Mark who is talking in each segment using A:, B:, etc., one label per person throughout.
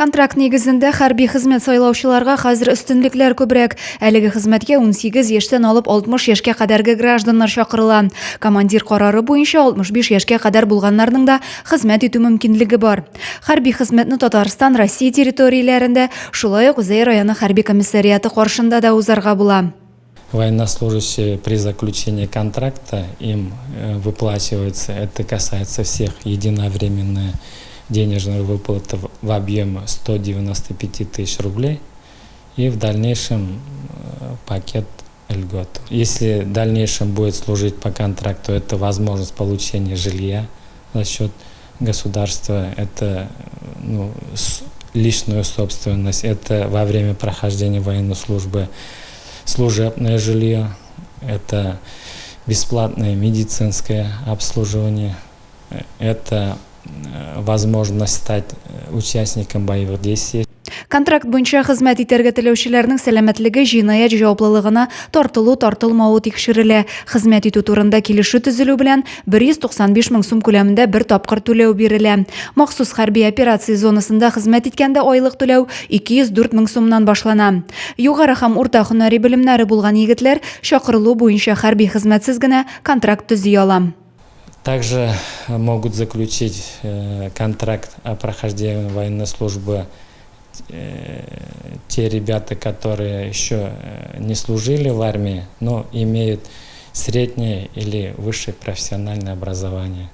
A: Контракт нигезендә хәрби хезмәт сайлаучыларга хәзер өстенлекләр күбрәк. Әлеге хезмәткә 18 яшьтән алып 60 яшькә кадәрге гражданнар чакырыла. Командир карары буенча 65 яшькә кадәр булганнарның да хезмәт итү мөмкинлеге бар. Хәрби хезмәтне Татарстан, Россия территорияләрендә, шулай ук Зәй районы хәрби комиссариаты каршында да узарга була.
B: Военнослужащие при заключении контракта им э, выплачивается, это касается всех, единовременная денежная выплата в объеме 195 тысяч рублей и в дальнейшем э, пакет льгот. Если в дальнейшем будет служить по контракту, это возможность получения жилья за счет государства, это ну, личную собственность, это во время прохождения военной службы служебное жилье, это бесплатное медицинское обслуживание, это э, возможность стать э, участником боевых действий.
A: Контракт буенча хезмәт итәргә теләүчеләрнең сәламәтлеге җинаять җаваплылыгына тартылу-тартылмавы тикшерелә. Хезмәт итү турында килешү төзелү белән 195 мең сум күләмендә бер тапкыр түләү бирелә. Махсус хәрби операция зонасында хезмәт иткәндә айлык түләү 204 мең сумнан башлана. Югары һәм урта һөнәри белемнәре булган егетләр чакырылу буенча хәрби хезмәтсез генә контракт төзи ала.
B: Также могут заключить э, контракт о прохождении военной службы э, те ребята, которые еще э, не служили в армии, но имеют среднее или высшее профессиональное образование.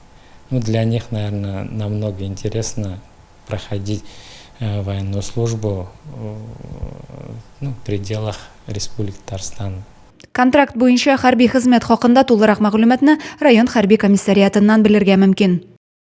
B: Ну, для них, наверное, намного интересно проходить военную службу ну, в пределах Республики Татарстан.
A: Контракт буенча хәрби хезмәт хакында тулырак мәгълүматны район хәрби комиссариатыннан белергә мөмкин.